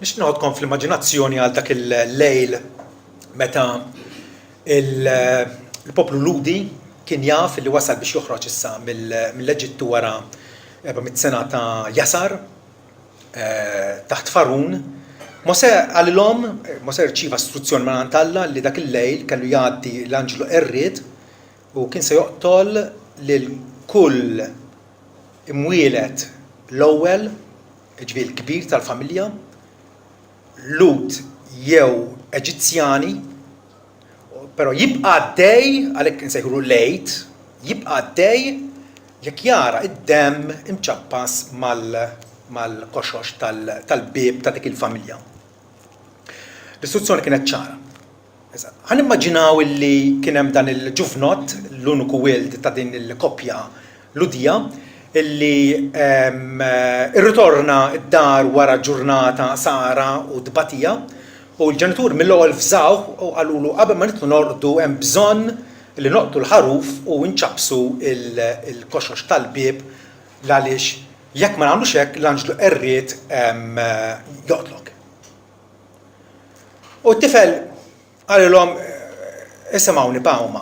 Nixtieq noħodkom fl-immaġinazzjoni għal dak il-lejl meta il-poplu Lhudi kien jaf li wasal biex joħroġ issa mill-Eġittu wara 400 sena ta' jasar taħt Farun. Mosè qalilhom, Mosè rċieva istruzzjoni minn Alla li dak il-lejl kellu jgħaddi l-anġlu qerried u kien se joqtol lil kull imwieled l-ewwel, jiġifieri l-kbir tal-familja, Lhud jew Eġizzjani, però jibqa' għaddej, għalhekk insejħulu l-Għid, jibqa' għaddej jekk jara d-demm imċappas mal-koxox tal-bieb ta' dik il-familja. L-istruzzjoni kienet ċara. Ħa nimmaġinaw illi kien hemm dan il-ġuvnott, l-uniku wild ta' din il-koppja Lhudija, illi rritorna d-dar wara ġurnata sahra u tbatija, u l-ġenituri mill-ewwel fżawh u qalulu qabel ma nidħlu norqdu hemm bżonn li noqtlu l-ħaruf u nċappsu l-koxox tal-bieb l-għaliex jekk ma nagħmlux hekk l-anġlu qerried joqtlok. U t-tifel qalilhom, Isimgħuni pa u ma,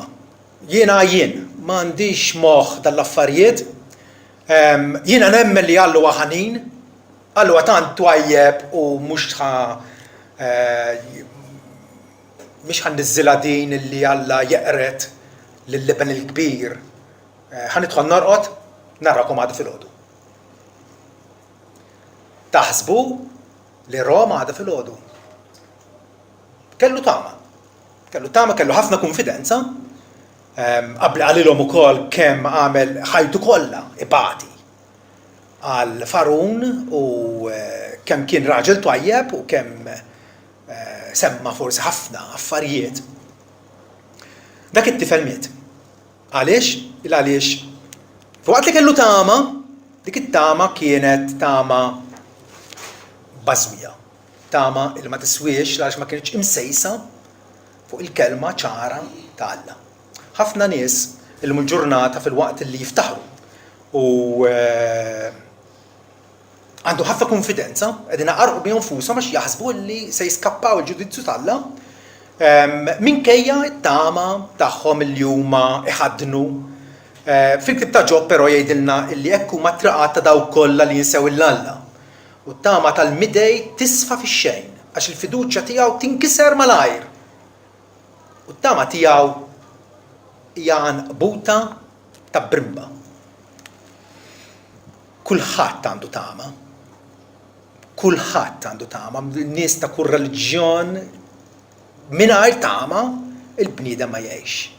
jiena jien, m'għandix moħħ dal-affarijiet, jiena nemmen li Alla huwa ħanin, Alla huwa tant twajjeb u mhux ħa mhix ħa nniżżilha din li Alla jeqred lill-iben il-kbir. Ħa nidħol norqod, narakom għada filgħodu. Taħsbu li Roma għada filgħodu. Kellu tama. Kellu tama, kellu ħafna kunfidenza. Qabli qalilhom ukoll kemm għamel ħajtu kollha ibati għal Farun u eh, kemm kien raġel twajjeb u kemm eh, semma forsi ħafna affarijiet. Dak it-tifel miet. Għaliex? Il għaliex filwaqt li kellu tama, dik it-tama kienet tama bażwija. Tama li ma tiswiex għaliex ma kinitx imsejsa fuq il-kelma ċara ta' Alla. Ħafna nies illum il-ġurnata filwaqt li jiftaħru u eh, għandhom ħafna kunfidenza, qegħdin iqarrqu bihom nfushom għax jaħsbu li se jiskappaw il-ġudizzju t'Alla minkejja t-tama tagħhom li huma iħaddnu. Fil-ktieb ta' Ġob però jgħidilna li hekk huma t-triqat ta' dawk kollha li jinsew 'il Alla. U t-tama tal-midej tisfa fix-xejn għax il-fiduċja tiegħu tinkiser malajr. U t-tama tiegħu hija għanqbuta ta' brimba. Kulħadd għandu tama. Kulħadd għandu tama. Nies ta' kull reliġjon mingħajr tama il-bniedem ma jgħix.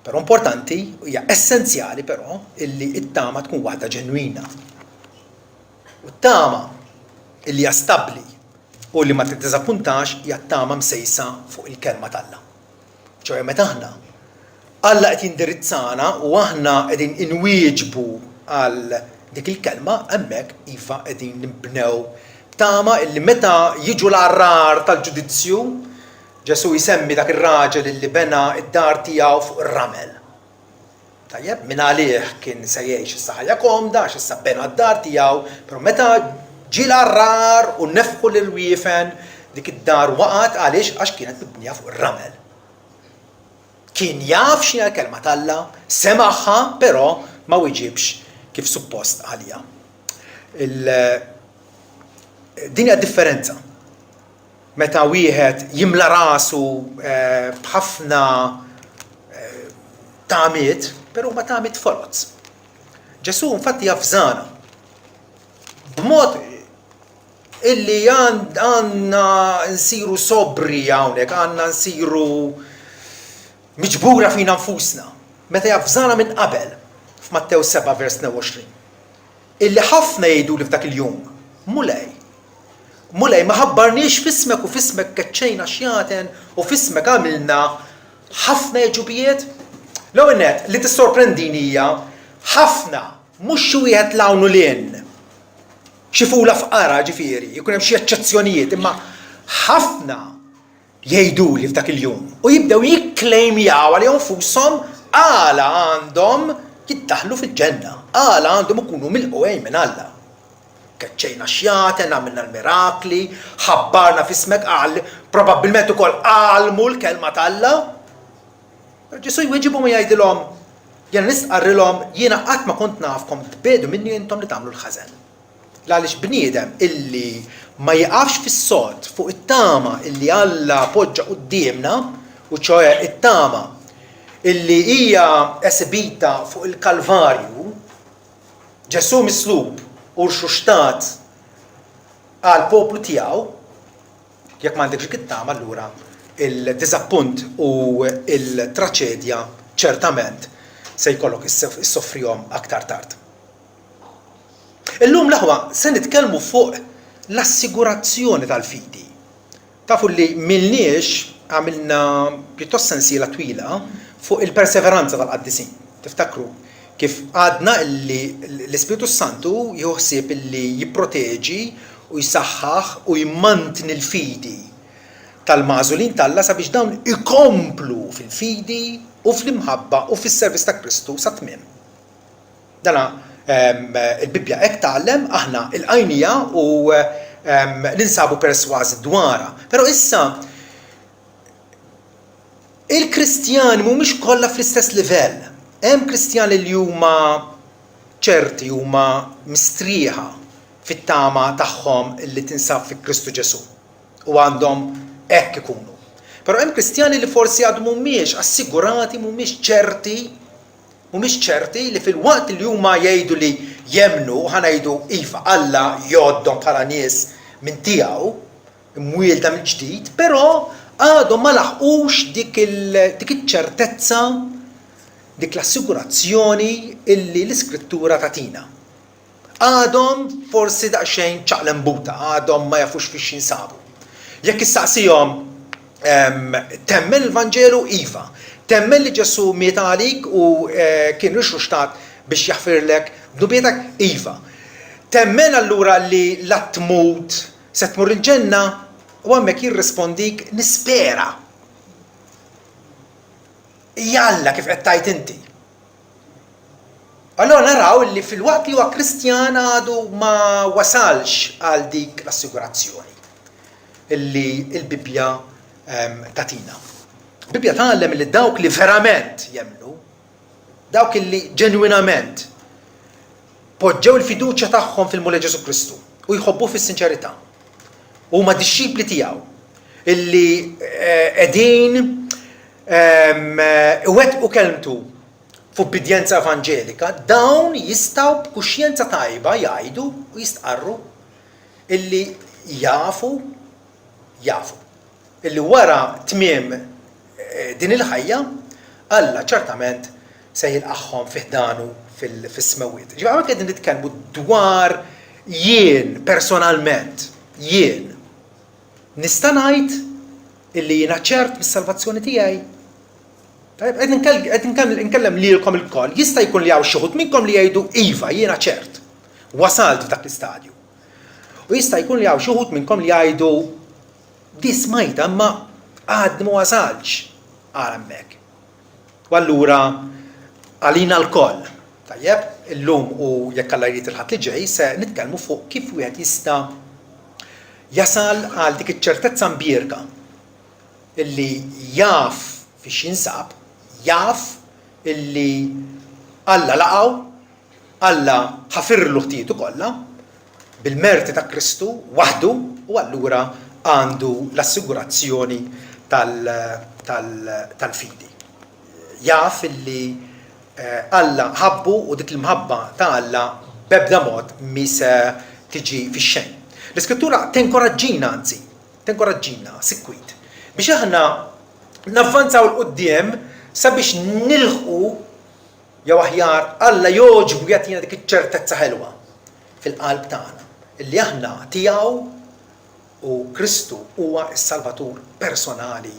Però importanti, hija essenzjali però, illi t-tama tkun waħda ġenwina. U t-tama illi hija stabbli u li ma tiddiżappuntax hija t-tama msejsa fuq il-kelma t'Alla. ċoe meta aħna Alla qed jindirizzana u aħna qegħdin inwieġbu għal dik il-kelma, hemmhekk iva qegħdin nibnew b'tama illi meta jiġu l-għarrar tal-ġudizzju, Ġesù jsemmi dak ir-raġel illi bena d-dar tiegħu fuq ir-ramel. Tajjeb, minn għalih kien se jgħix issa ħajja komda għax issa bena d-dar tiegħu, però meta ġie l-għarrar u nefħu l-irwiefen, dik id-dar waqgħet għaliex għax kienet mibnija fuq ir-ramel. Kien jaf x'inhi l-kelma t'Alla, semagħha, però ma wiġibx kif suppost għaliha. Din hija differenza. Meta wieħed jimla rasu eh, b'ħafna eh, tamiet, però huma tamiet foloz. Ġesù infatti javżana b'mod illi għandna nsiru sobri hawnhekk, għandna nsiru miġbura fina nfusna. Meta javżana minn qabel f'Mattew 7 vers 22. Illi ħafna jgħiduli f'dak il-jum, Mulej, Mulej, ma ħabbarniex f'ismek u f'ismek keċċejna xjaten u f'ismek għamilna ħafna għeġubijiet? L-ewwel nett, li tissorprendini hija ħafna, mhux xi wieħed 'l hawn u 'l hinn. Xi fula f'qara, ġifieri, jkun hemm xi eċċezzjonijiet, imma ħafna jgħiduli f'dak il-jum u jibdew jikklejmjaw għalihom nfushom għala għandhom jiddaħħlu fil-ġenna, għala għandhom ikunu milqugħin minn Alla. Keċċejna x-xjaten, għamilna l-mirakli, ħabbarna f'ismek, qal, probabbilment ukoll għallmu l-kelma t'Alla. Però Ġesù jwieġibhom u jgħidilhom, Jiena nistqarrilhom, jiena qatt ma kont nafkom, tbiegħdu minni intom li tagħmlu l-ħażen. L-għaliex bniedem illi ma jiqafx fis-sod fuq it-tama illi Alla poġġa quddiemna, u ċoe it-tama illi hija esibita fuq il-Kalvarju, Ġesù mislub u rxuxtat għall-poplu tiegħu, jekk m'għandekx dik it-tama allura il-diżappunt u l-traċedja ċertament se jkollok issofrihom aktar tard. Illum l-aħwa se nitkellmu fuq l-assigurazzjoni tal-fidi. Tafu li m'ilniex għamilna pjuttost sensiela twila fuq il-perseveranza tal-qaddisin. Tiftakru kif għadna illi l-Ispirtu s-Santu jieħu ħsieb illi jipproteġi u jsaħħaħ u jmantni l-fidi tal-magħżulin t'Alla sabiex dawn ikomplu fil-fidi u fl-imħabba u fis-servizz ta' Kristu sat-tmiem. Dana il-Bibbja hekk tgħallem, aħna ilqajniha u ninsabu persważi dwarha. Però issa il-Kristjani mhumiex kollha fl-istess livell. Hemm Kristjani li huma ċerti, huma mistrieħa fit-tama tagħhom li tinsab fi Kristu Ġesù u għandhom hekk ikunu. Però hemm Kristjani li forsi għadhom mhumiex assigurati, mhumiex ċerti Mhumiex ċerti li filwaqt li huma jgħidu li jemmnu, ħa ngħidu, iva, Alla jgħoddhom bħala nies minn tiegħu, imwielda mill-ġdid, però għadhom ma laħqux dik dik iċ-ċertezza, dik l-assigurazzjoni illi l-Iskrittura tagħtina. Għadhom forsi daqsxejn ċaqlembuta, għadhom ma jafux fiex jinsabu. Jekk issaqsihom temmen il-Vanġelu, iva. Temmen li Ġesù miet għalik u eh, kien rixuxtat biex jaħfirlek dnubietek, iva. Temmen allura li la tmut se tmur il-ġenna u hemmhekk jirrispondik nispera. Jalla kif qed tgħid inti. Allura naraw li filwaqt li huwa Kristjan għadu ma wasalx għal dik l-assigurazzjoni li l-Bibbja ehm, tagħtina. Il-Bibbja tgħallem li dawk li verament jemmnu, dawk li ġenwinament poġġew il-fiduċja tagħhom fil-Mulej Ġesù Kristu u jħobbu fis-sinċerità. Huma dixxipli tiegħu illi eh, qegħdin ehm, iwettqu kelmtu f'ubbidjenza evanġelika, dawn jistgħu b'kuxjenza tajba jgħidu u jistqarru illi jafu, jafu, illi wara tmiem din il-ħajja, Alla ċertament se jilqagħhom fi ħdanu fis-smewwiet. Ġifieri hawnhekk qegħdin nitkellmu dwar jien personalment, jien. Nista' ngħid illi jiena ċert mis-salvazzjoni tiegħi? Tajjeb, qed inkellem lilkom ilkoll, jista' jkun li hawn xi wħud minnkom li jgħidu iva, jiena ċert. Wasalt f'dak l-istadju. U jista' jkun li hawn xi wħud minnkom li jgħidu di smajta imma għadni ma wasaltx għal hemmhekk. U allura għalina lkoll, tajjeb, illum u jekk Alla jrid il-Ħadd li ġej se nitkellmu fuq kif wieħed jista' jasal għal dik iċ-ċertezza mbierka illi jaf fiex jinsab, jaf illi Alla laqgħu, Alla ħafirlu ħtijietu kollha bil-merti ta' Kristu waħdu u allura għandu l-assigurazzjoni tal-fidi. Jaf illi Alla ħabbu u dik l-imħabba ta' Alla b'ebda mod mhi se tiġi fix-xejn. L-Iskrittura tenkoraġġina anzi, tenkoraġġina sikwit biex aħna navvanzaw 'l quddiem sabiex nilħqu jew aħjar Alla jogħġbu jagħtina dik iċ-ċertezza ħelwa fil-qalb tagħna illi aħna tiegħu u Kristu huwa s-Salvatur personali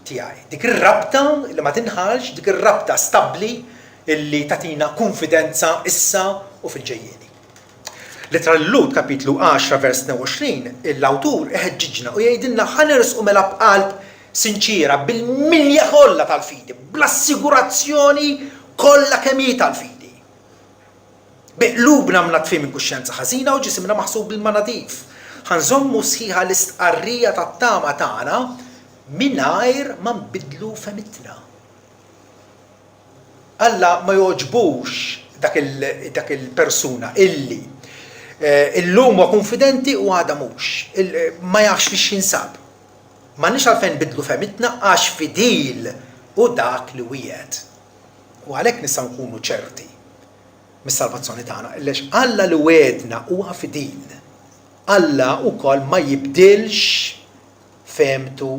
tiegħi. Dik ir-rabta li ma tinħallx, dik ir-rabta stabbli illi tagħtina kunfidenza issa u fil-ġejjieni. L-Ittra lil-Lhud kapitlu 10 vers 22, l-awtur iħeġġiġna u jgħidilna ħa nersqu mela b'qalb sinċiera bil-milja kollha tal-fidi, bl-assigurazzjoni kollha kemm hi tal-fidi. Bi qlubna mnaddfin minn kuxjenza ħażina u ġisimna maħsub b'ilma nadif. Ħa nżommu sħiħa l-istqarrija tat-tama tagħna mingħajr ma nbiddlu fehmitna. Alla ma jogħġbux dak il, dak il-persuna illi illum huwa kunfidenti u għada mhux. Ma jafx fiex jinsab. M'għandniex għalfejn nbiddlu fehmitna għax fidil hu dak li wiegħed. U għalhekk nistgħu nkunu ċerti mis-salvazzjoni tagħna, għaliex Alla li wegħedna huwa fidil. Alla wkoll ma jibdilx fehmtu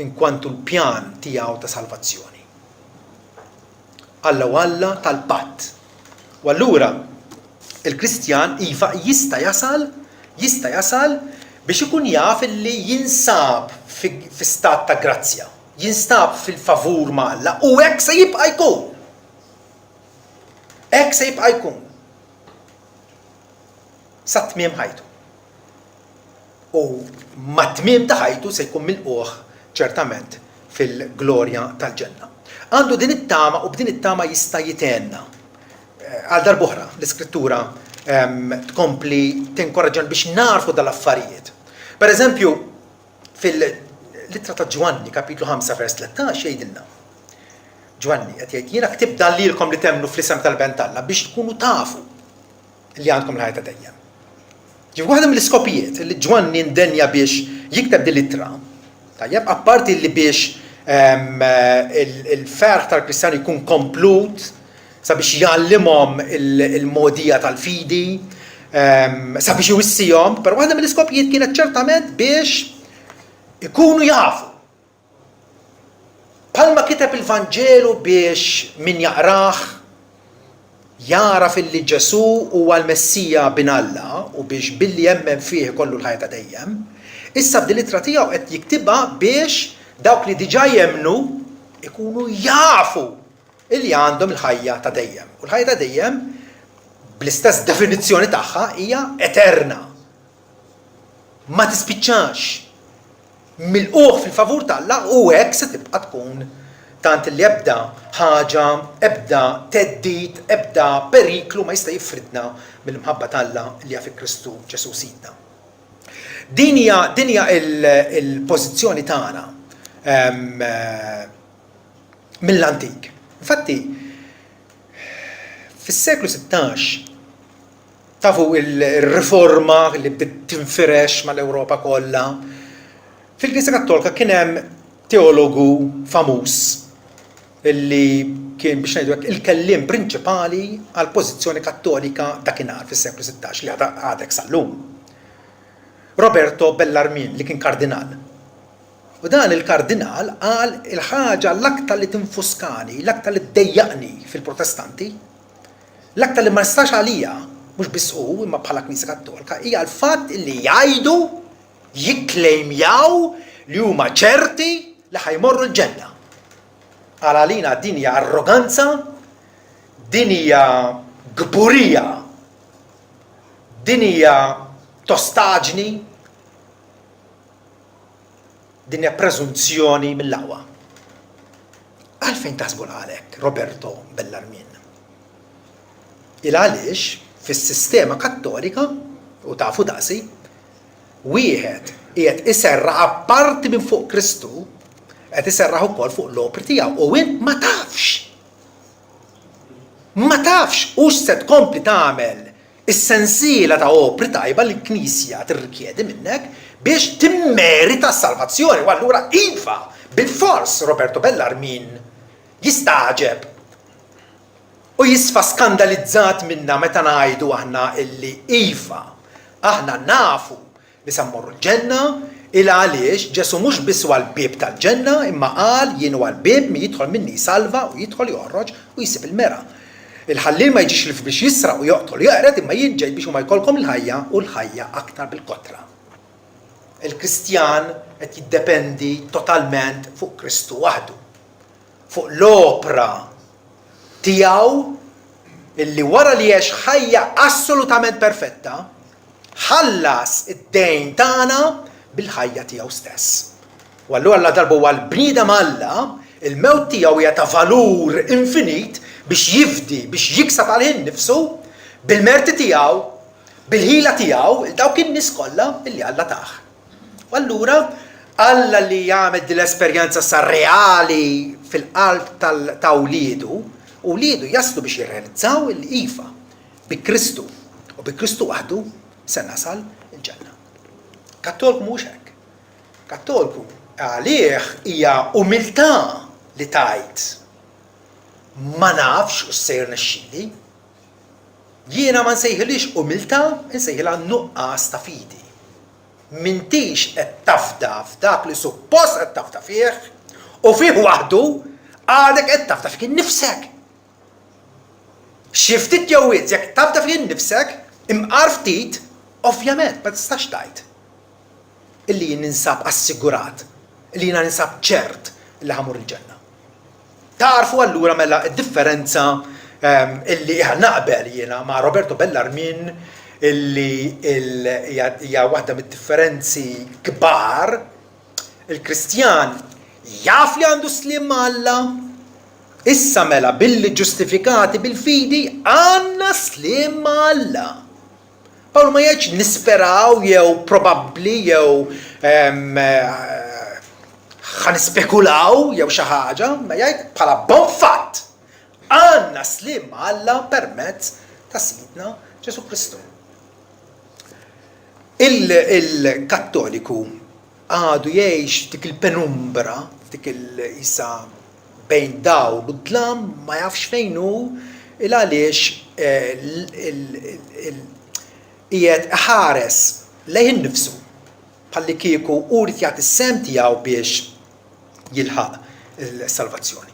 inkwantu l-pjan tiegħu ta' salvazzjoni. Alla hu Alla tal-patt. U allura il-Kristjan iva jista' jasal, jista' jasal biex ikun jaf li jinsab fi stat ta' grazzja. Jinstab fil-favur ma' Alla u hekk se jibqa' jkun. Hekk se jibqa' jkun. Sa tmiem ħajtu. U mat-tmiem ta' ħajtu se jkun milqugħ ċertament fil-glorja tal-ġenna. Għandu din it-tama u b'din it-tama jista' jitgħenna. Eh, għal darb'oħra, l-Iskrittura ehm, tkompli tinkoraġġan biex narfu dal-affarijiet. Per eżempju, Fil-Ittra ta' Ġwanni, kapitlu 5, vers 13, jgħidilna, Ġwanni qed jgħid, Jiena ktibt dan lilkom li temmnu fl-isem tal-Iben t'Alla biex tkunu tafu li għandkom il-ħajja ta' dejjem. Ġifieri waħda mill-iskopijiet li Ġwanni ndenja biex jikteb din l-ittra, tajjeb, apparti li biex ehm, il-ferħ tal-Kristjani jkun komplut, sabiex jgħallimhom il-mogħdija tal-fidi, sabiex iwissihom, però waħda mill-iskopijiet kienet ċertament biex ikunu jafu. Bħalma kiteb il-Vanġelu biex min jaqrah jagħraf illi Ġesù huwa l-Messija bin Alla u biex billi jemmen fih ikollu l-ħajja ta' dejjem, issa f'din l-ittra tiegħu qed jiktibha biex dawk li diġà jemmnu ikunu jafu Illi għandhom il-ħajja ta' dejjem. U l-ħajja ta' dejjem, bl-istess definizzjoni tagħha, hija eterna. Ma tispiċċax. Milqugħ fil-favur t'Alla u hekk se tibqa' tkun tant li ebda ħaġa, ebda theddid, ebda periklu ma jista' jifridna mill-imħabba t'Alla li hija fi Kristu Ġesù Sidna. Din hija din hija l-pożizzjoni tagħna mill-antik. Infatti, fis-seklu 16 tafu il-riforma li bdiet tinfirex mal-Ewropa kollha. Fil-Knisja Kattolika kien hemm teologu famuż illi kien biex ngħidu hekk il-kelliem prinċipali għall-pożizzjoni Kattolika dakinhar fis-seklu 16 li għadek sal-lum. Roberto Bellarmine li kien kardinal. U dan il-kardinal qal il-ħaġa l-aktar li tinfuskani, l-aktar li ddejjaqni fil-Protestanti, l-aktar li ma nistax għalija, mhux biss hu imma bħala Knisja Kattolka, hija l-fatt li jgħidu, jikklejmjaw li huma ċerti li ħa jmorru l-ġenna. Qal għalina din hija arroganza, din hija kburija, din hija tostaġni, Din hija preżunzjoni mill-aqwa. Għalfejn taħsbu li qal hekk Roberto Bellarmin? Il għaliex fis-sistema Kattolika, u tafu daqsi, wieħed qiegħed iserraħ apparti minn fuq Kristu, qed iserraħ ukoll fuq l-opri tiegħu u int ma tafx. Ma tafx hux se tkompli tagħmel is-sensiela ta' opri tajba li l-Knisja tirrikjedi minnek biex timmerita s-salvazzjoni. U allura iva, bilfors Roberto Bellarmin jistagħġeb u jisfa skandalizzat minna meta ngħidu aħna illi iva, aħna nafu li se mmorru l-ġenna, il għaliex Ġesù mhux biss huwa l-bieb tal-ġenna, imma qal, Jien huwa l-bieb, min jidħol minni jsalva u jidħol joħroġ u jsib il-mergħa. Il-ħalliel ma jiġix ħlief biex jisraq u joqtol u jeqred, imma jien ġejt biex huma jkollkom il-ħajja u l-ħajja aktar bil-kotra. Il-Kristjan qed jiddependi totalment fuq Kristu waħdu, fuq l-opra tiegħu illi wara li għex ħajja assolutament perfetta, ħallas id-dejn tagħna bil-ħajja tiegħu stess. U allura ladarba huwa l-bniedem Alla, il-mewt tiegħu hija ta' valur infinit biex jifdi, biex jikseb għalih innifsu. Bil-merti tiegħu, bil-ħila tiegħu, 'il dawk in-nies kollha li Alla tah. U allura Alla li jagħmel din l-esperjenza sa reali fil-qalb ta' wliedu, wliedu jaslu biex jirrealizzaw li iva, bi Kristu u bi Kristu waħdu se nasal il-ġenna. Kattolku mhux hekk. Kattolku għalih hija umiltà li tgħid ma nafx hux se jirnexxili. Jiena ma nsejħilhiex umiltà, insejħilha nuqqas ta' fidi. M'intix qed tafda f'dak li suppost qed tafda fih, u fih waħdu, għadek qed tafda fik innifsek. Xi ftit jew wisq jekk tafda fik innifsek, imqar ftit, ovvjament ma tistax tgħid illi jien ninsab assigurat, illi jiena ninsab ċert illi ħa mmur il-ġenna. Tagħrfu allura mela d-differenza illi naqbel jiena ma' Roberto Bellarmin illi hija waħda mid-differenzi kbar. Il-Kristjan jaf li għandu sliem ma' Alla. Issa mela billi ġustifikati bil-fidi għandna sliem ma' Alla. Pawlu ma jgħidx nisperaw jew probabbli jew ħa nispekulaw jew xi ħaġa, ma jgħid bħala bon fatt. Għandna sliem ma' Alla permezz ta' Sidna Ġesù Kristu. Il-Kattoliku għadu jgħix dik il-penumbra, dik il-isa bejn dawl u dlam, ma jafx fejn hu, il għaliex qiegħed iħares lejh innifsu bħallikieku hu jrid jagħti s-sehem tiegħu biex jilħaq is-salvazzjoni.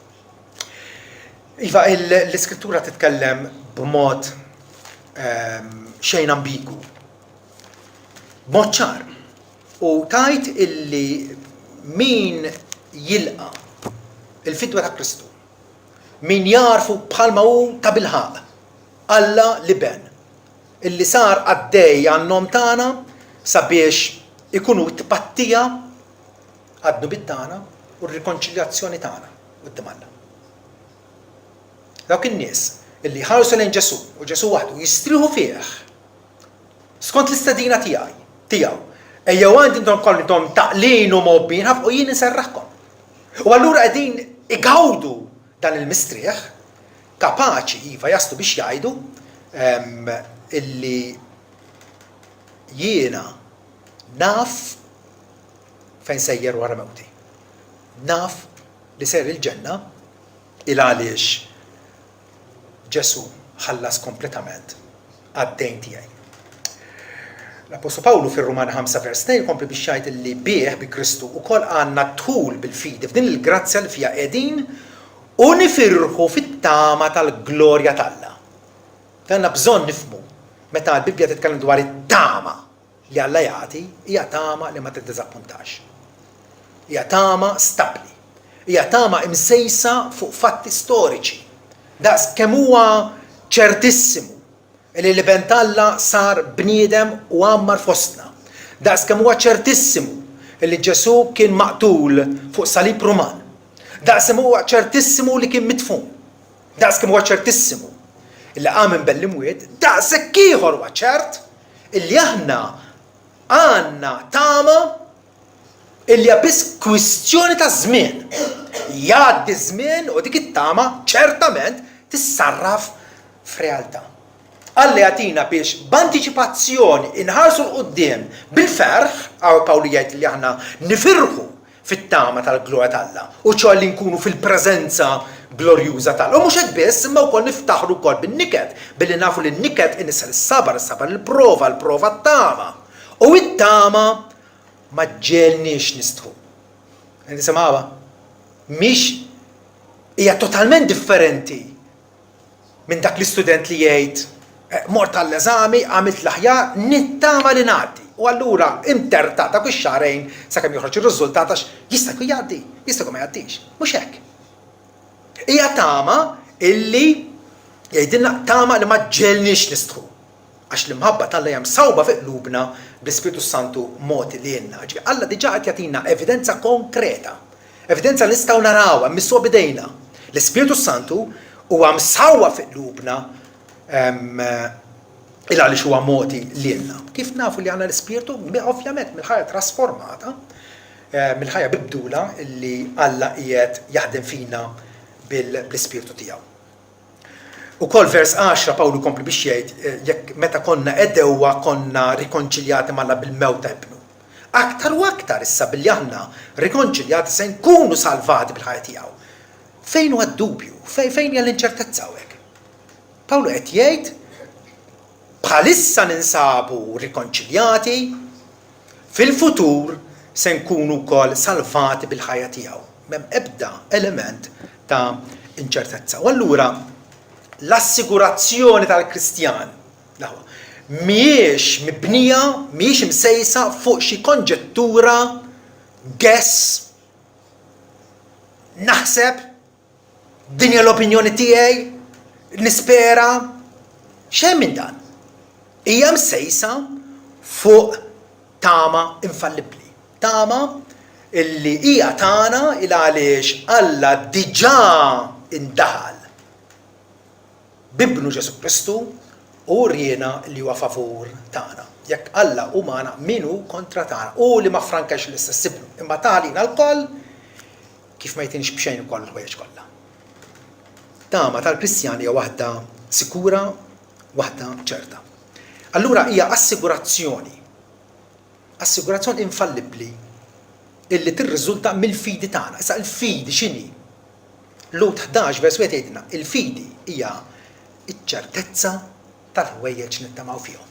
Iva, l-Iskrittura titkellem b'mod xejn ambigwu, b'mod ċar, u tgħid illi min jilqa' il-fidwa ta' Kristu, min jagħrfu bħalma hu tabilħaqq Alla l-Iben, illi sar qaddej għan-nom tagħna sabiex ikun hu t-tpattija għad-dnubiet tagħna u r-rikonċiljazzjoni tagħna quddiem Alla. Dawk in-nies illi jħarsu lejn Ġesù u Ġesù waħdu jistrieħu fih skont l-istedina tiegħi, tiegħu. Ejjew għandi intom kollha intom taqlin u mgħobbin ħafna u jien inserraħkom. U allura qegħdin igawdu dan il-mistrieħ kapaċi iva jaslu biex jgħidu illi jiena naf fejn sejjer wara mewti. Naf li sejjer il-ġenna il għaliex Ġesù ħallas kompletament għad-dejn tiegħi. L-Appostlu Pawlu fir-Rumani 5 vers 2 jkompli biex jgħid li bih, bi Kristu, ukoll għandna d-dħul bil-fidi f'din il-grazzja li fiha qegħdin u nifirħu fit-tama tal-glorja t'Alla. Għandna bżonn nifhmu meta l-Bibbja titkellem dwar it-tama li Alla jagħti, hija tama li ma tiddiżappuntax. Hija tama stabbli. Hija tama imsejsa fuq fatti storiċi. Daqs kemm huwa ċertissimu li l-Iben t'Alla sar bniedem u għammar fostna, daqs kemm huwa ċertissimu li Ġesù kien maqtul fuq salib Ruman, daqs kemm huwa ċertissimu li kien midfun, daqs kemm huwa ċertissimu li qam minn bejn l-imwiet, daqshekk ieħor huwa ċert illi aħna għandna tama illi hija biss kwistjoni ta' żmien. Jgħaddi ż-żmien u dik it-tama ċertament tissarraf f'realtà. Alla jagħtina biex b'antiċipazzjoni inħarsu 'l quddiem bil-ferħ, hawn Pawlu jgħid li aħna nifirħu fit-tama tal-glorja t'Alla, u ċoe li nkunu fil-preżenza glorjuża t'Alla. U mhux hekk biss, imma wkoll niftaħru wkoll bin-niket, billi nafu li n-niket inissel is-sabar, is-sabar il-prova, il-prova t-tama. U t-tama ma ġġegħelniex nistħu. Nisimgħuha? Mhix hija totalment differenti minn dak l-istudent li jgħid eh, mort għall-eżami, għamilt l-aħjar, nittama li ngħaddi. U allura imterta dak ix-xahrejn sakemm joħroġ ir-riżultat għax jista' jkun jgħaddi, jista' jkun ma jgħaddix. Mhux hekk. Hija tama illi jgħidilna tama li ma ġġegħelniex nistħu. Għax l-imħabba t'Alla hija msawba fi qlubna bl-Ispirtu s-Santu mogħti lilna. Ġifieri Alla diġà qed jagħtina evidenza konkreta, evidenza li nistgħu narawha, mmissuha b'idejna. L-Ispirtu s-Santu huwa msawwab fi qlubna. Il għaliex huwa mogħti lilna. Kif nafu li għandna l-Ispirtu? Ovvjament mill-ħajja trasformata, eh, mill-ħajja bibdula li Alla qiegħed jaħdem fina bl-Ispirtu tiegħu. Ukoll vers 10 Pawlu jkompli biex jgħid eh, jekk meta konna għedewwa konna rikonċiljati m'Alla bil-mewt ta' ibnu. Aktar u aktar issa billi aħna rikonċiljati se nkunu salvati bil-ħajja tiegħu. Fejn huwa d-dubju? Fejn hija l-inċertezza hawnhekk? Pawlu qed jgħid bħalissa ninsabu rikonċiljati, fil-futur se nkunu wkoll salvati bil-ħajja tiegħu. M'hemm ebda element ta' inċertezza. U allura l-assigurazzjoni tal-Kristjan l-aħwa mhijiex mibnija, mhijiex imsejsa fuq xi konġettura, guess, naħseb, din hija l-opinjoni tiegħi, nispera. Xejn minn dan. Hija msejsa fuq tama infallibbli. Tama illi hija tagħna il għaliex Alla diġà indaħal b'Ibnu Ġesù Kristu u wriena li huwa favur tagħna. Jekk Alla hu magħna, min hu kontra tagħna? Hu li ma ffrankax l-istess Ibnu, imma ta lina lkoll, kif ma jagħtinix b'xejn ukoll il-ħwejjeġ kollha? Tama tal-Kristjan hija waħda sikura, waħda ċerta. Allura hija assigurazzjoni Assigurazzjoni infallibbli illi tirriżulta mill-fidi tagħna. Issa l-fidi x'inhi? Lhud 11 vers 1 jgħidilna, il-fidi hija ċ-ċertezza tal-ħwejjeġ li nittamaw fihom.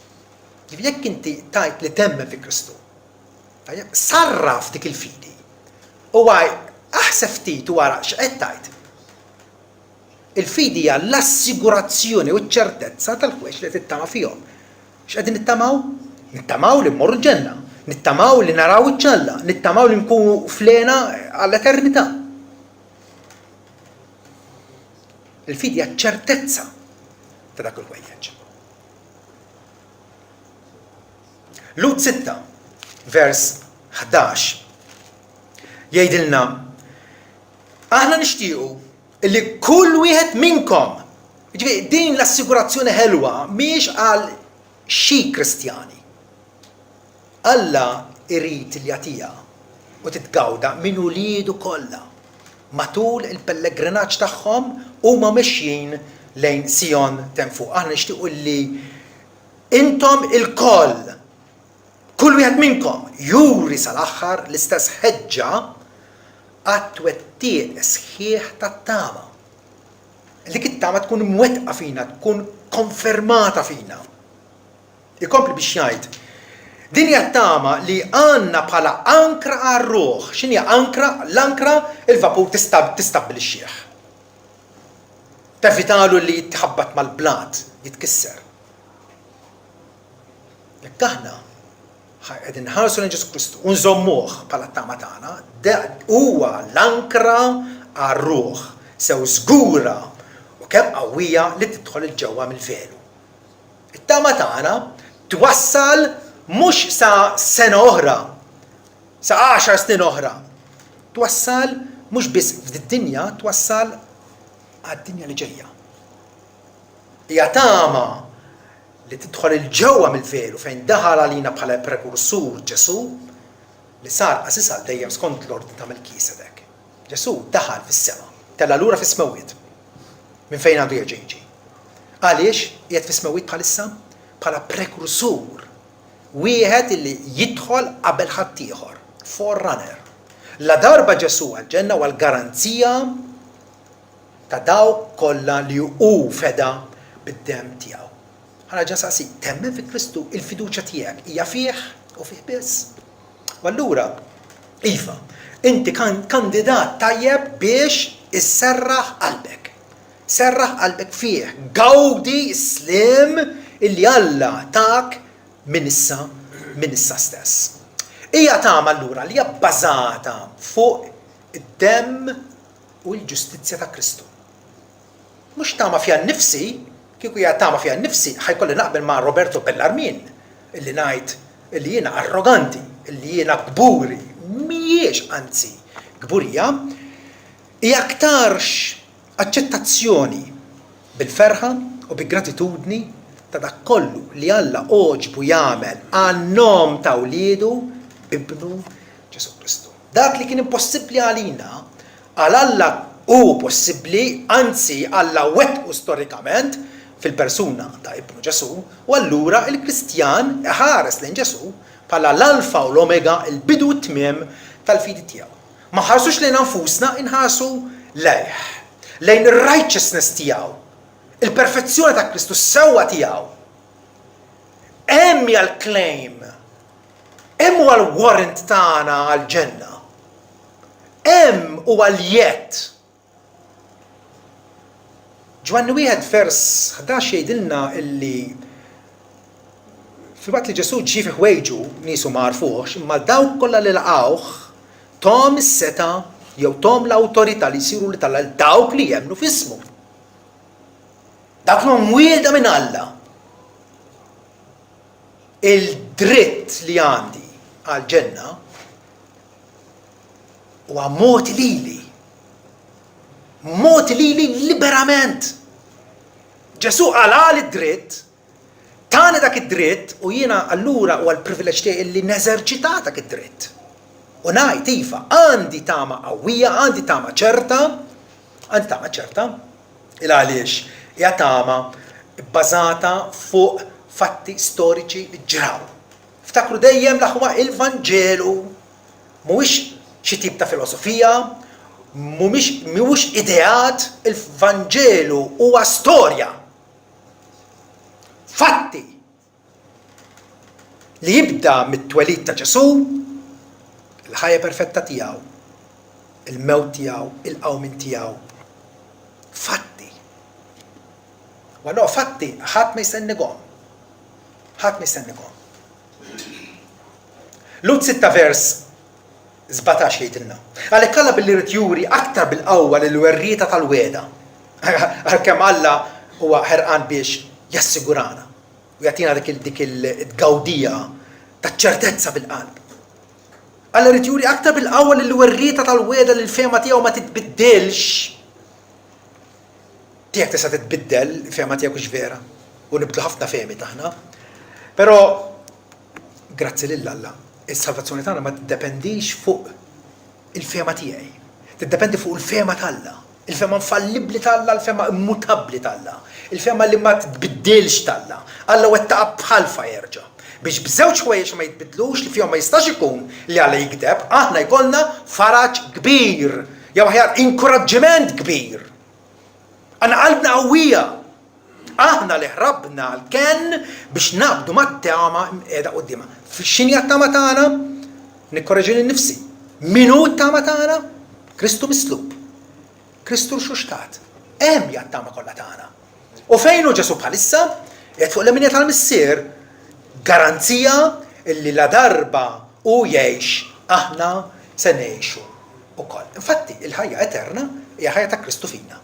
Ġifieri jekk inti tgħid li temmen fi Kristu, tajjeb, sarraf dik il-fidi u aħseb ftit u ara x'qed tgħid. Il-fidi hija l-assigurazzjoni u ċ-ċertezza tal-ħwejjeġ li qed tittama fihom. X'qegħdin nittamaw? Nittamaw li mmorru l-ġenna, nittamaw li naraw wiċċ Alla, nittamaw li nkunu fl-hena għall-eternità. Il-fidi hija ċertezza ta' dak il-ħwejjeġ. Lut 6, vers 11 jgħidilna aħna nixtiequ li kull wieħed minnkom Jiġifieri din l-assigurazzjoni ħelwa mhijiex għal xi Kristjani. Alla jrid li jagħtiha u titgawda minn uliedu kollha matul il-pellegrinaġġ tagħhom huma mexjin lejn Sijon t'hemm fuq. Aħna nixtiequ li intom ilkoll, kull wieħed minnkom, juri sal-aħħar l-istess ħeġġa għat-twettiq sħiħ tat-tama. Dik it-tama tkun imwettqa fina, tkun konfermata fina. Ikompli biex jgħid, Din hija t-tama li għandna bħala ankra għar-ruħ. X'inhi ankra? L-ankra il-vapur tistabbilixxih. Tevitalu li jitħabbat mal-blat, jitkisser. Jekk aħna qegħdin nħarsu lejn Ġesù Kristu u nżommuh bħala t-tama tagħna, huwa l-ankra għar-ruħ sew żgura u kemm qawwija li tidħol 'il ġewwa mill-velu. It-tama tagħna twassal mhux sa sena oħra, sa għaxar snin oħra. Twassal mhux biss f'did-dinja, twassal għad-dinja li ġejja. Hija tama li tidħol 'il ġewwa mill-velu fejn daħal għalina bħala prekursur Ġesù, li sar qassis għal dejjem skont l-ordni ta' Melkisedek. Ġesù daħal fis-sema, tela' lura fis-smewwiet, minn fejn għandu jerġa' jiġi. Għaliex qiegħed fis-smewwiet bħalissa? Bħala prekursur, wieħed li jidħol qabel ħaddieħor, forerunner. Ladarba Ġesù għall-ġenna huwa l-garanzija ta' dawk kollha li hu feda bid-demm tiegħu. Ħa nerġa' nsaqsik, temmen fi Kristu? Il-fiduċja tiegħek hija fih u fih biss? U allura, iva, inti kandidat tajjeb biex isserraħ qalbek. Serraħ qalbek fih, gawdi s-sliem illi Alla tak minn issa, minn issa stess. Hija tama allura li hija bbażata fuq id-demm u l-ġustizzja ta' Kristu. Mhux tama fija nnifsi, kieku hija tama fija nnifsi ħa jkolli naqbel ma' Roberto Bellarmin illi ngħid illi jiena arroganti, illi jiena kburi. Mhijiex anzi kburija, hija aktarx aċċettazzjoni bil-ferħa u bi gratitudni ta' dak kollu li Alla għoġbu jagħmel għan-nom ta' wliedu b'Ibnu Ġesù Kristu. Dak li kien impossibbli għalina, għal Alla hu possibbli, anzi Alla wettqu storikament fil-persuna ta' Ibnu Ġesù, u allura l-Kristjan iħares lejn Ġesù bħala l-Alfa u l-Omega, il-bidu u t-tmiem tal-fidi tiegħu. Ma nħarsux lejna nfusna, inħarsu lejh, lejn ir-righteousness tiegħu, il-perfezzjoni ta' Kristu, s-sewwa tiegħu. Hemm hija l-claim, hemm huwa l-warrant tagħna għall-ġenna. Hemm huwa l-jedd. Ġwanni wieħed vers 11 jgħidilna illi filwaqt li Ġesù ġie fi ħwejġu, niesu ma għarfuhx, imma dawk kollha li laqgħuh tahom is-setgħa jew tahom l-awtorità li jsiru wlied Alla lil dawk li jemmnu f'ismu. Dawk li huma mwielda minn Alla. Il-dritt li għandi għall-ġenna huwa mogħti lili. Mogħti lili liberament. Ġesù qalali d-dritt, tani dak id-dritt u jiena allura huwa l-privileġġ tiegħi li neżerċita dak id-dritt. U ngħid iva, għandi tama qawwija, għandi tama ċerta, għandi tama ċerta, il għaliex hija tama bbażata fuq fatti storiċi li ġraw. Ftakru dejjem l-aħwa il-Vanġelu mhuwiex xi tip ta' filosofija, mhumiex mhuwiex ideat, il-Vanġelu huwa storja. Fatti li jibda mit-twelid ta' Ġesù, il-ħajja perfetta tiegħu, il-mewt tiegħu, il-qawmien tiegħu. Fatti. U allura fatti ħadd ma jista' jnegahom. Ħadd ma jista' jnegahom. Lhud 6 vers 17 jgħidilna. Għalhekk Alla billi jrid juri aktar bil-qawwa lill-werrieta tal-wegħda. Għalkemm Alla huwa ħerqan biex jassigurana u jagħtina dik dik il-tgawdija taċ-ċertezza bil-qalb. Alla jrid juri aktar bil-qawwa lill-werrieta tal-wegħda li l-fehma tiegħu ma titbiddilx. Tiegħek tista' titbiddel il-fehma tiegħek hux vera u nibdlu ħafna fehmiet aħna. Però grazzi lil Alla, is-salvazzjoni tagħna ma tiddependix fuq il-fehma tiegħi. Tiddependi fuq il-fehma t'Alla, il-fehma infallibbli t'Alla, il-fehma immutabbli t'Alla, il-fehma li ma titbiddilx t'Alla. Alla wettaqha b'ħalfa jerġa'. Biex b'żewġ ħwejjeġ li ma jitbiddlux, li fihom ma jistax ikun li Alla jigdeb, aħna jkollna faraġ kbir, jew aħjar inkuraġġiment kbir. Għandna qalbna qawwija. Aħna li ħrabna l-kenn biex naqbdu mat-tama mqiegħda quddiemha. X'inhi t-tama tagħna? Nikkoreġi lil nifsi. Min hu t-tama tagħna? Kristu mislub. Kristu rxuxtat. Hemm hija t-tama kollha tagħna. U fejn hu Ġesù bħalissa? Qiegħed fuq l-leminja tal-Missier, garanzija li ladarba hu jgħix, aħna se ngħixu wkoll. Infatti, il-ħajja eterna hija ħajja ta' Kristu fina.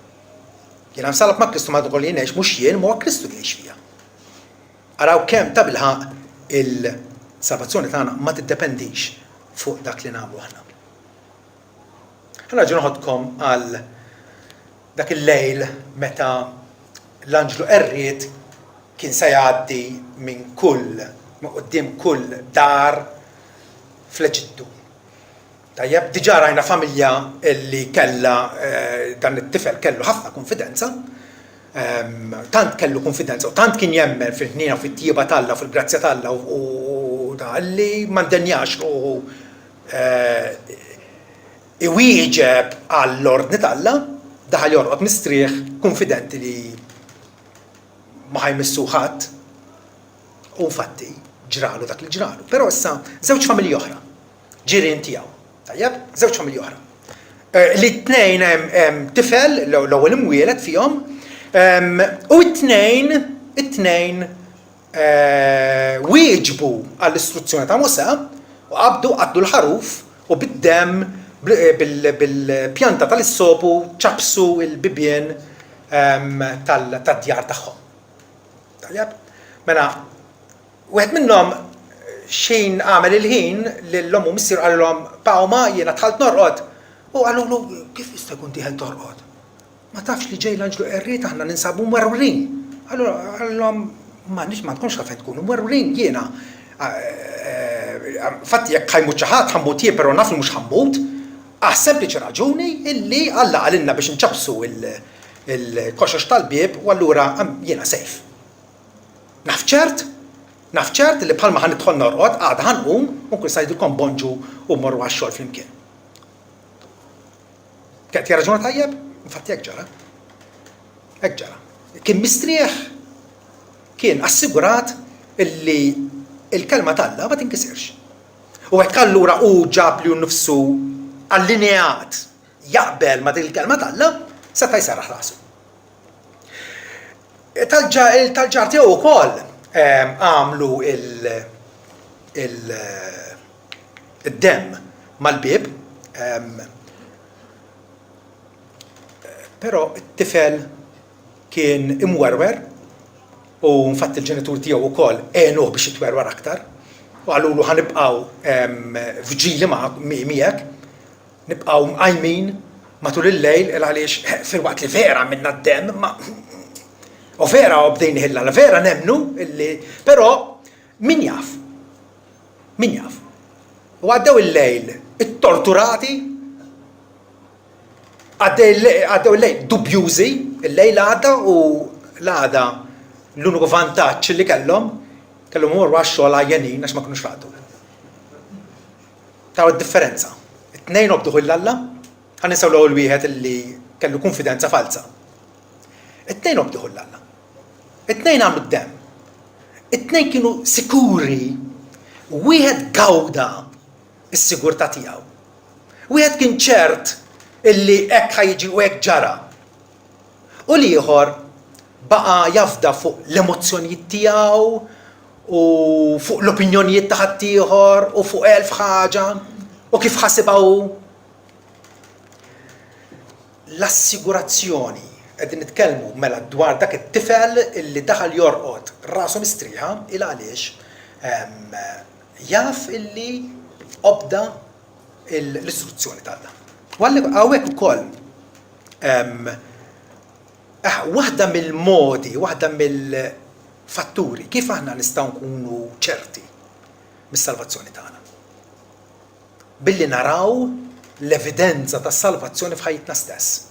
Jiena msallab ma' Kristu madankollu jien ngħix mhux jien, imma huwa Kristu li jgħix fija. Araw kemm tabilħaqq il-salvazzjoni tagħna ma tiddependix fuq dak li nagħmlu aħna. Ħa nerġa' noħodkom għal dak il-lejl meta l-anġlu qerried kien se jgħaddi minn kull minn quddiem kull dar fl-Eġittu. Tajjeb, diġà rajna familja li kellha dan it-tifel kellu ħafna kunfidenza, tant kellu kunfidenza u tant kien jemmen fil-ħniena u fit-tjieba t'Alla u fil-grazzja t'Alla u da li ma ndenjax ruħu iwieġeb għall-ordni t'Alla, daħal jorqod mistrieħ kunfidenti li ma ħa jmissu ħadd. U infatti ġralu dak li ġralu. Però issa żewġ familji oħra, ġirien tiegħu. Tajjeb, żewġ familji oħra. Li t-tnejn hemm tifel, l-ewwel imwieled fihom, u t-tnejn, it-tnejn wieġbu għall-istruzzjoni ta' Mosè u qabdu qatlu l-ħaruf u bid-demm bil-pjanta tal-issopu ċappsu l-bibien tad-djar tagħhom. Tajjeb? Mela, wieħed minnhom xejn għamel il-ħin lil ommu missieru qalilhom pa u ma jiena dħalt norqod. U qalulu kif jista' jkun dieħel torqod? Ma tafx li ġej l-anġlu qerried aħna ninsabu mwerwrin. Allura qalilhom. M'għandniex m'għandkomx għalfejn tkunu mwerwrin jiena. Infatti jekk ħa jmut xi ħadd ħa mmut jien però naf li mhux ħa mmut għas-sempliċi raġuni illi Alla qalilna biex inċappsu l-koxox tal-bieb u allura jiena safe. Naf ċert, naf ċert li bħalma ħa nidħol norqod għada ħa nqum u nkun nista' ngħidilkom bonġu u mmorru għax-xogħol flimkien. Qed jirraġuna tajjeb? Infatti hekk ġara. Hekk ġara. Kien mistrieħ, kien assigurat illi l-kelma t'Alla ma tinkisirx. U hekk allura hu ġab lilu nnifsu allineat jaqbel ma' dik il-kelma t'Alla, seta' jserraħ rasu. Tal-ġar tiegħu wkoll għamlu il-demm mal-bieb, però t-tifel kien imwerwer u infatti l-ġenituri tiegħu wkoll għenuh biex jitwerwer aktar u qalulu ħa nibqgħu vġili miegħek. Nibqgħu mqajmin matul il-lejl il għaliex filwaqt li vera għamilna d-demm imma u vera obdejnih 'il Alla, vera nemmnu illi però min jaf? Min jaf? U għaddew il-lejl ittorturati, għaddew il-lejl dubjużi, il-lejl għadda u l-għada l-uniku vantaġġ li kellhom kellhom imorru għax-xogħol għajjenin għax ma kinux raqdu. Taraw id-differenza. It-tnejn obduh 'il Alla, ħa ninsew l-ewwel wieħed li kellu kunfidenza falza. It-tnejn obduh 'il Alla. It-tnejn għamlu d-demm. It-tnejn kienu sikuri. Wieħed gawda s-sigurtà tiegħu. Wieħed kien ċert illi hekk ħa jiġi u hekk ġara. U l-ieħor baqa' jafda fuq l-emozzjonijiet tiegħu u fuq l-opinjonijiet ta' ħaddieħor u fuq elf ħaġa u kif ħasibha hu. L-assigurazzjoni, qegħdin nitkellmu mela dwar dak it-tifel illi daħal jorqod rasu mistrieħa il għaliex jaf illi obda l-istruzzjoni t'Alla. U hawnhekk ukoll Waħda mill-modi, waħda mill-fatturi kif aħna nistgħu nkunu ċerti mis-salvazzjoni tagħna. Billi naraw l-evidenza tas-salvazzjoni f'ħajjitna stess.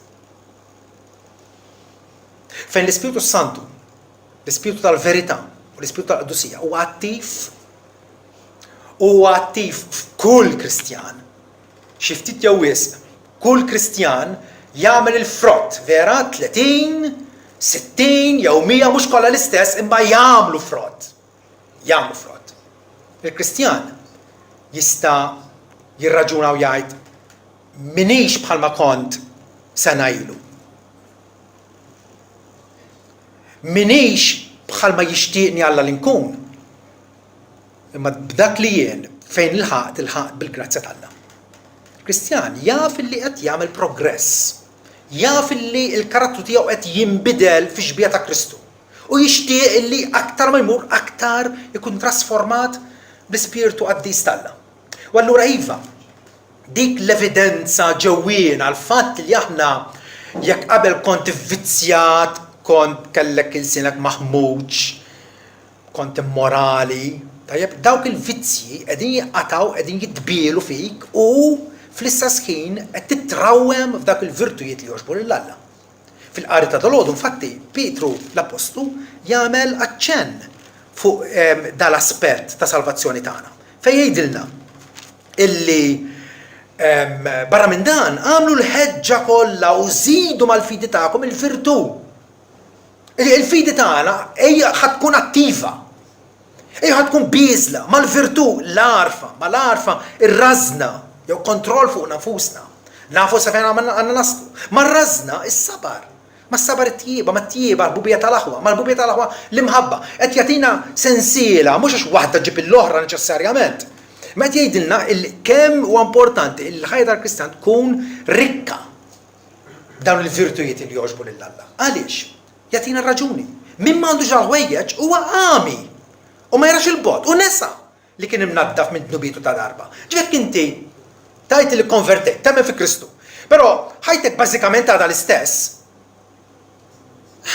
Fejn l-Ispirtu Santu, l-Ispirtu tal-verità u l-Ispirtu tal-qdusija huwa attiv huwa attiv f'kull Kristjan Xi ftit jew wisq, kull Kristjan jagħmel il-frott, vera, 30, 60 jew 100, mhux kollha l-istess, imma jagħmlu frott. Jagħmlu frott. Il-Kristjan jista' jirraġuna u jgħid minix bħalma kont sena ilu. Minix bħalma jixtieqni Alla li nkun. Imma b'dak li jien, fejn ilħaqt, ilħaqt bil-grazzja t'Alla. Kristjan jaf illi qed jagħmel progress. Jaf illi l-karattru tiegħu qed jinbidel fix-xbieha ta' Kristu. U jixtieq illi aktar ma jmur aktar ikun trasformat bl-ispirtu qaddis t'Alla. U allura iva, dik l-evidenza ġewwiena, l-fatt li aħna jekk qabel kont ivvizzjat, kont kellek ilsienek maħmuġ, kont immorali, tajjeb, dawk il-vizzji qegħdin jinqatgħu, qegħdin jitbielu fik u fl-istess ħin qed titrawwem f'dawk il-virtujiet li jogħġbu lil Alla. Fil-qari ta' dalgħodu, infatti, Pietru l-Appostlu jagħmel aċċenn fuq dal-aspett ta' salvazzjoni tagħna, fejn jgħidilna illi barra minn dan agħmlu l-ħeġġa kollha u żidu mal-fidi tagħkom il-virtù. Il-fidi tagħna hija ħa tkun attiva. Hija ħa tkun bieżla mal-virtù, l-għarfa, mal-għarfa ir-rażna jew kontroll fuqna nfusna. Nafu sa fejn għandna naslu. Mar-rażna is-sabar. Mas-sabar it-tjieba, mat-tjieba l-ħbubija tal-aħwa, mal-ħbubija tal-aħwa l-imħabba. Qed jagħtina sensiela, mhux għax waħda ġġib l-oħra neċessarjament. Ma qed jgħidilna kemm huwa importanti li l-ħajja tal-Kristjan tkun rikka Dawn il-virtujiet li jogħġbu lil Alla. Għaliex? Jagħtina r-raġuni. Min m'għandux dal-ħwejjeġ huwa għami u ma jarax il-bogħod u nesa li kien imnaddaf minn dnubietu ta' darba. Ġifieri jekk inti tgħid li kkonvertejt, temmen fi Kristu, però ħajtek bażikament għadha l-istess,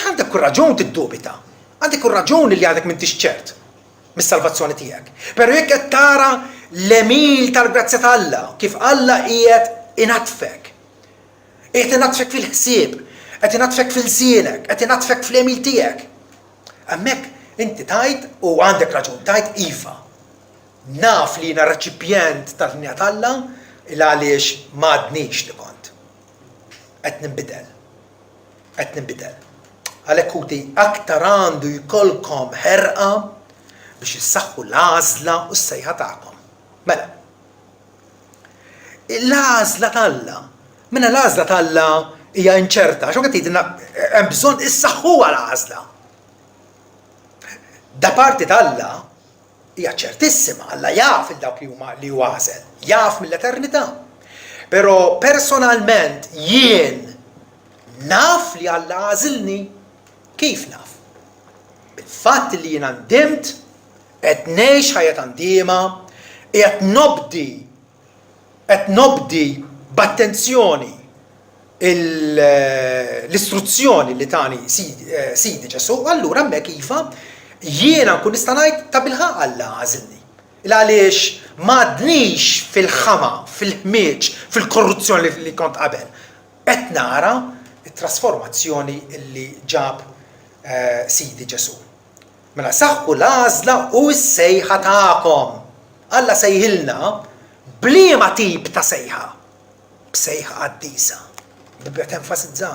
għandek kull raġun tiddubita. Għandek ir-raġun li għadek m'intix ċert mis-salvazzjoni tiegħek. Però jekk qed tara l-għemil tal-grazzja ta' Alla, kif Alla qiegħed inaddfek, qiegħed inaddfek fil-ħsieb, qed inaddfek fil-lsienek, qed inaddfek fl-għemil tiegħek. Hemmhekk inti tgħid u għandek raġun tgħid iva. Naf li jiena reċipjent tal-ħniena t'Alla il għaliex m'għadnix li kont. Qed ninbidel. Qed ninbidel. Għalhekk ħuti aktar għandu jkollkom ħerqa biex issaħħu l-għażla u s-sejħa tagħkom. Mela, l-għażla t'Alla. Mela l-għażla t'Alla hija inċerta, għax qed tgħidilna hemm bżonn issaħħuha l-għażla. Da parti t'Alla hija ċertissima, Alla jaf il dawk li huma li hu għażel, jaf mill-eternità. Però personalment jien naf li Alla għażilni. Kif naf? Bil-fatt li jiena ndimt Qed ngħix ħajja ta' ndiema, qiegħed nobdi, qed nobdi b'attenzjoni l-istruzzjoni li tani Sidi Ġesù, allura hemmhekk iva, jiena nkun nista' ngħid tabilħaqq Alla għażilni. Il-għaliex m'għadnix fil-ħama, fil-ħmieġ, fil-korruzzjoni li kont qabel. Qed nara t-trasformazzjoni li ġab Sidi Ġesù. Mela saħħu l-għażla u s-sejħa tagħkom. Alla sejħilna b'liema tip ta' sejħa? B'sejħa qaddisa. Il-Bibbja tenfasizza,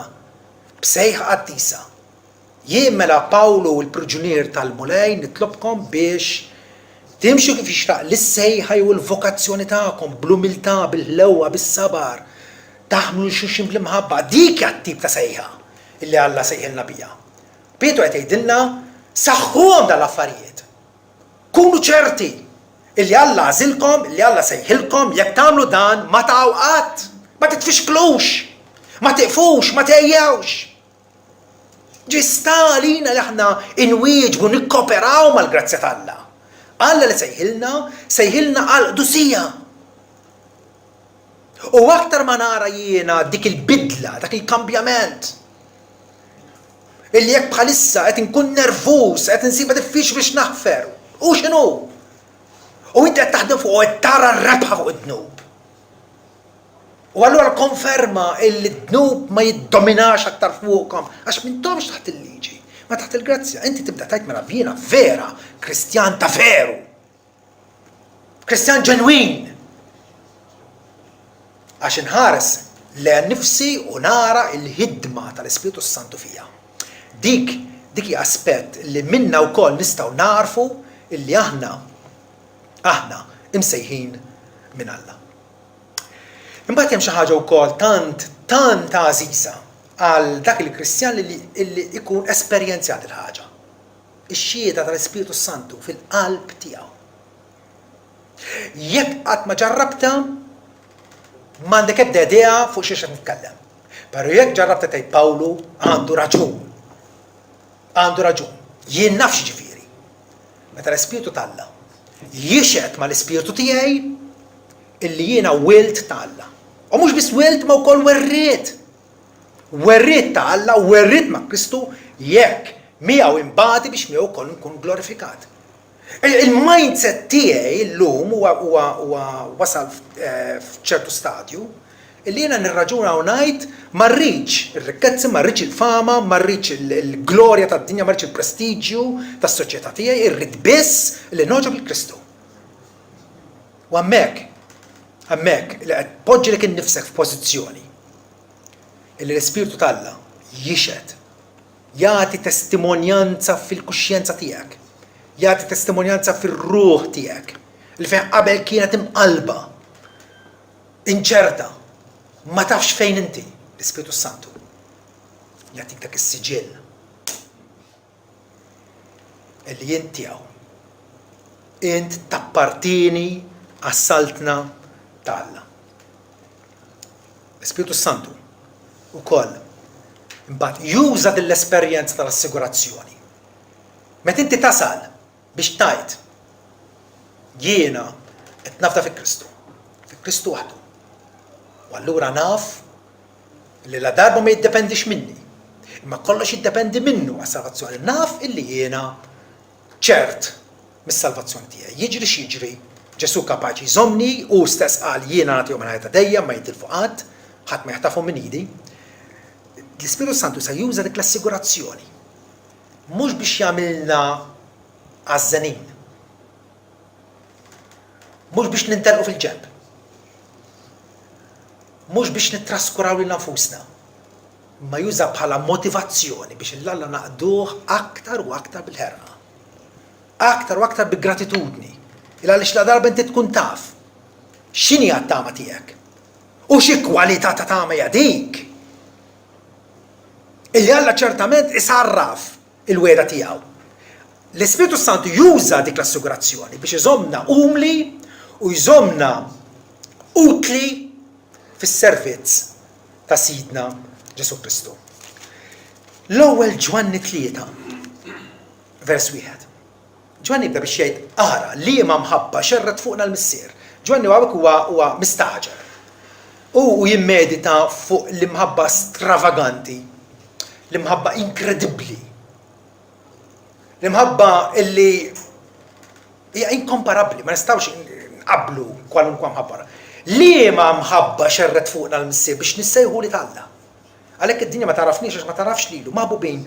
b'sejħa qaddisa. Jien mela Pawlu l-priġunier tal-Mulej nitlobkom biex timxu kif jixraq lis-sejħa jew il-vokazzjoni tagħkom bl-umiltà, bil-ħlewwa, bis-sabar, taħmlu lil xulxin bl-imħabba. Dik hija t-tip ta' sejħa li Alla sejħilna biha. Pietru qed jgħidilna, saħħuhom dawn l-affarijiet. Kunu ċerti illi Alla għażilkom, illi Alla sejħilkom, jekk tagħmlu dan ma taqgħu qatt, ma titfixklux, ma tiqfux, ma tgħejjewx. Ġi sta għalina li aħna inwieġbu nikkoperaw mal-grazzja t'Alla. Alla li sejħilna, sejħilna għal qdusija. U aktar ma nara jiena dik il-bidla, dak il-kambjament, Illi jekk bħalissa qed inkun nervuż, qed insibha diffiċli biex naħfer, hu x'inhu? U inti qed taħdem fuq u qed tara r-rebħa fuq id-dnub. U allura l-konferma illi d-dnub ma jiddominax aktar fuqkom għax m'intomx taħt il-liġi, ma taħt il-grazzja. Inti tibda tgħid mela jiena vera Kristjan ta' veru. Kristjan ġenwin! Għax inħares lejha nnifsi u nara l-ħidma tal-Ispirtu s-Santu fija. Dik, dik hija aspett li minnha wkoll nistgħu nagħrfu illi aħna, aħna imsejħin minn Alla. Imbagħad hemm xi ħaġa wkoll tant, tant għażiża għal dak il-Kristjan li illi ikun esperjenzjat il-ħaġa. Ix-xhieda tal-Ispirtu s-Santu fil-qalb tiegħu. Jekk qatt ma ġarrabtha, m'għandek ebda idea fuq xiex qed nitkellem. Però jekk ġarrabtha tgħid Pawlu għandu raġun. Għandu raġun. Jien naf x'ġifieri. Meta l-Ispirtu t'Alla jixhed mal-ispirtu tiegħi illi jiena wild ta' Alla. U mhux biss wild ma wkoll werriet. Werriet ta' Alla, werriet ma' Kristu jekk miegħu inbati biex miegħu wkoll nkun glorifikat. Il-mindset tiegħi llum huwa wasal f'ċertu stadju illi jiena nirraġuna u ngħid ma rridx ir-rikkezzi, ma rridx il-fama, ma rridx il-glorja tad-dinja, ma rridx il-prestiġju tas-soċjetà tiegħi, irrid biss li nogħġob lil Kristu. U hemmhekk, hemmhekk li qed tpoġġi lilek innifsek f'pożizzjoni illi l-Ispirtu t'Alla jixhed Jagħti testimonjanza fil-kuxjenza tiegħek. Jagħti testimonjanza fir-ruħ tiegħek li fejn qabel kienet imqallba, inċerta, ma tafx fejn inti, l-Ispirtu s-Santu jagħtik dak is-siġill illi int tiegħu. Int tappartieni għas-saltna ta' Alla. L-Ispirtu s-Santu wkoll imbagħad juża din l-esperjenza tal-assigurazzjoni. Meta inti tasal biex tgħid jiena qed nafda fi Kristu, fi Kristu waħdu. U allura naf li la darba ma jiddependix minni, Imma kollox jiddependi minnu għas-salvazzjoni. Naf illi jiena ċert mis-salvazzjoni tiegħi. Jiġri x'jiġri, Ġesù kapaċi jżommni, hu stess qal jiena nagħtihom il-ħajja ta' dejjem, ma jintilfu qatt, ħadd ma jaħtafhom minn idi. L-Ispirtu Santu se juża dik l-assigurazzjoni mhux biex jagħmilna għażżenin, mhux biex nintelqu fil-ġenb, mhux biex nittraskuraw lilna nfusna, imma juża bħala motivazzjoni biex 'l Alla naqduh aktar u aktar bil-ħerqa, aktar u aktar bi gratitudni, il għaliex ladarba inti tkun taf x'inhi t-tama tiegħek u xi kwalità ta' tama hija dik, illi Alla ċertament isarraf il-wegħda tiegħu. L-Ispirtu s-Santu juża dik l-assigurazzjoni biex iżommna umli u jżommna utli fis-servizz ta' Sidna Ġesù Kristu. L-ewwel Ġwanni 3, vers wieħed. Ġwanni jibda biex jgħid, Ara, liema mħabba xerred fuqna l-Missier. Ġwanni hawnhekk huwa huwa mistagħġeb. Hu u jimmedita fuq l-imħabba stravaganti, l-imħabba inkredibbli, l-imħabba illi hija inkomparabbli, ma nistgħux nqabblu kwalunkwa mħabba. Liema mħabba xerred fuqna l-Missier biex nissejħu wlied Alla. Għalhekk id-dinja ma tagħrafniex għax ma tagħrafx lilu. Maħbubin,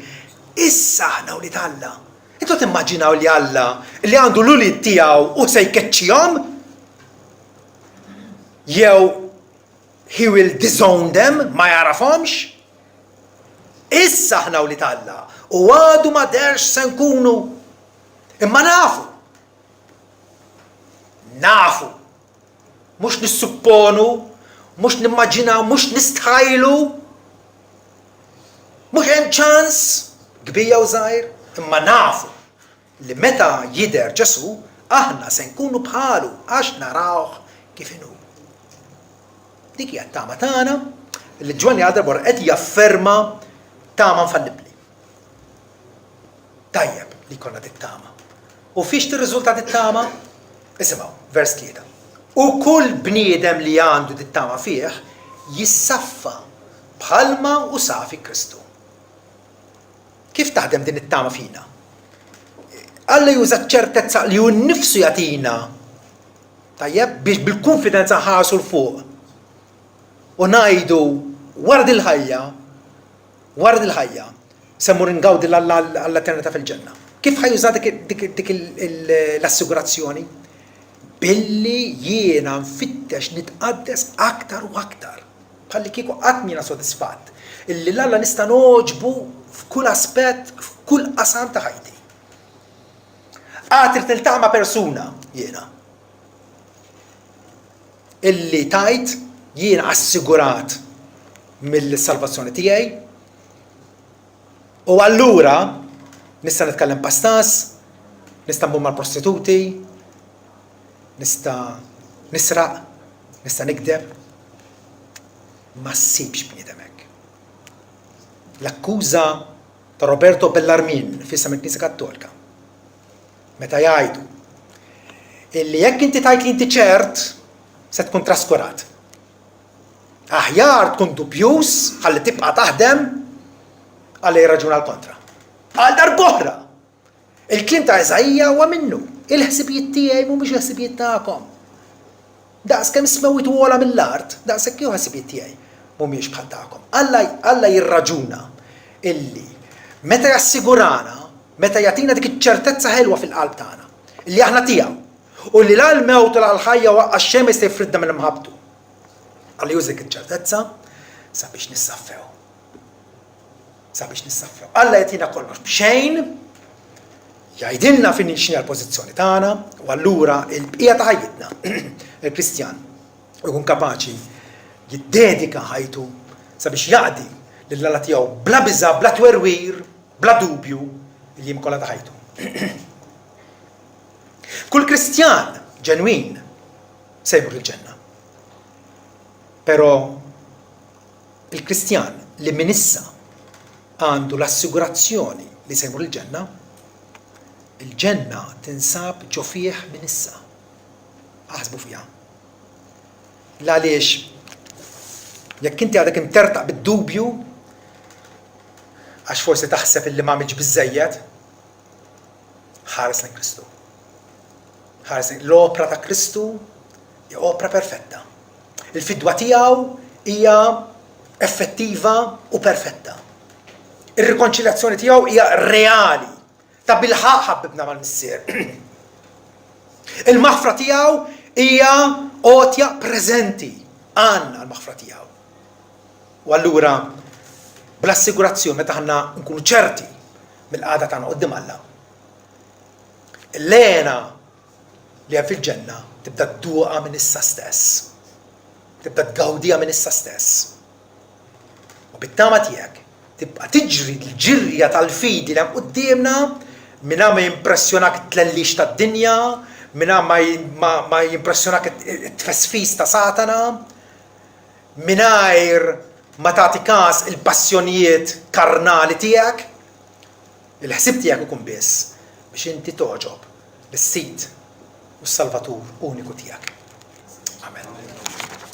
issa aħna wlied Alla. Intom timmaġinaw li Alla li għandu l-ulied tiegħu hu se jkeċċihom? Jew he will disown them, ma jagħrafhomx? Issa aħna wlied Alla u għadu ma dehrx se nkunu. Imma nafu. Nafu. Mhux nissupponu, mhux nimmaġinaw, mhux nistħajlu. Mhux hemm ċans, kbir jew żgħir, imma nafu li meta jidher Ġesù, aħna se nkunu bħalu għax narawh kif inhu. Dik hija t-tama tagħna li Ġwanni għal darb'oħra qed jafferma tama infallibbli. Tajjeb li jkollna dit-tama. U fiex tirriżulta dit-tama? Isimgħu, vers 3. U kull bniedem li għandu dit-tama fih jissaffa bħalma hu safi Kristu. Kif taħdem din it-tama fina? Alla juża ċ-ċertezza li hu nnifsu jagħtina tajjeb biex bil-kunfidenza nħarsu 'l fuq u ngħidu wara dil-ħajja Wara dil-ħajja, se mmur ingawdi 'l Alla għall-eternità fil-ġenna. Kif ħa juża dik l-assigurazzjoni? Billi jiena nfittex nitqaddes aktar u aktar, bħallikieku qatt m'jiena sodisfatt, illi 'l Alla nista' nogħġbu f'kull aspett, f'kull qasam ta' ħajti. Għad irid niltaqa' ma' persuna jiena. Illi tgħid, Jien assigurat mill-salvazzjoni tiegħi, u allura nista' nitkellem pastas, nista' mmur mal-prostituti, nista' nisraq, nista' nigdeb. Ma ssibx bniedem hekk. L-akkuża ta' Roberto Bellarmin f'isem il-Knisja Kattolika meta jgħidu illi jekk inti tgħid li inti ċert se tkun traskurat. Aħjar tkun dubjuż ħalli tibqa' taħdem għalli jirraġuna l-kontra. Għal darb'oħra, il-kliem ta' Iżaija huwa minnu, il-ħsibijiet tiegħi mhumiex il-ħsibijiet tagħkom. Daqs kemm is-smewwiet hu ogħla mill-art, daqshekk ieħor ħsibijiet tiegħi mhumiex bħal tagħkom. Alla, Alla jirraġuna illi meta jassigurana, meta jagħtina dik iċ-ċertezza ħelwa fil-qalb tagħna, illi aħna tiegħu, u li la l-mewt u la l-ħajja u aqqas xejn ma jista' jifridna minn imħabbtu. Alla juża dik iċ-ċertezza sabiex nissaffew. Sabiex nissaffew. Alla jagħtina kollox b'xejn, jgħidilna fin x'inhi l-pożizzjoni tagħna, u allura l-bqija ta' ħajjitna il-Kristjan ikun kapaċi jiddedika ħajtu sabiex jaqdi lil Alla tiegħu bla biża', bla twerwir, bla dubju il-jiem kollha ta' ħajtu. Kull Kristjan ġenwin se jmur il-ġenna. Però il-Kristjan li minn issa għandu l-assigurazzjoni li se jmur il-ġenna, il-ġenna tinsab ġo fih minn issa. Aħsbu fiha. L-għaliex jekk inti għadek imtertaq bid-dubju, Għax forsi taħseb illi m'għamiltx biżżejjed. Ħares lejn Kristu. Ħares lejn l-opra ta' Kristu hija opra perfetta. Il-fidwa tiegħu hija effettiva u perfetta. Ir-rikonċiljazzjoni tiegħu hija reali. Ta' bilħaq ħabbibna mal-Missier. Il-maħfra tiegħu hija għotja preżenti għandna l-maħfra tiegħu. U allura bl-assigurazzjoni meta aħna nkunu ċerti mill-qagħda tagħna quddiem Alla, l-hena li hemm fil-ġenna tibda dduqha minn issa stess. Tibda tgawdiha minn issa stess. U bit-tama tiegħek tibqa' tiġri l-ġirja tal-fidi li hemm quddiemna mingħajr ma jimpressjonak it-tlellix tad-dinja, mingħajr ma jimpressjonak it-tfesfis ta' Satana, mingħajr ma tagħti każ il-passjonijiet karnali tiegħek. Il-ħsieb tiegħek ikun biss biex inti togħġob lis-Sid u s-Salvatur uniku tiegħek. Amen.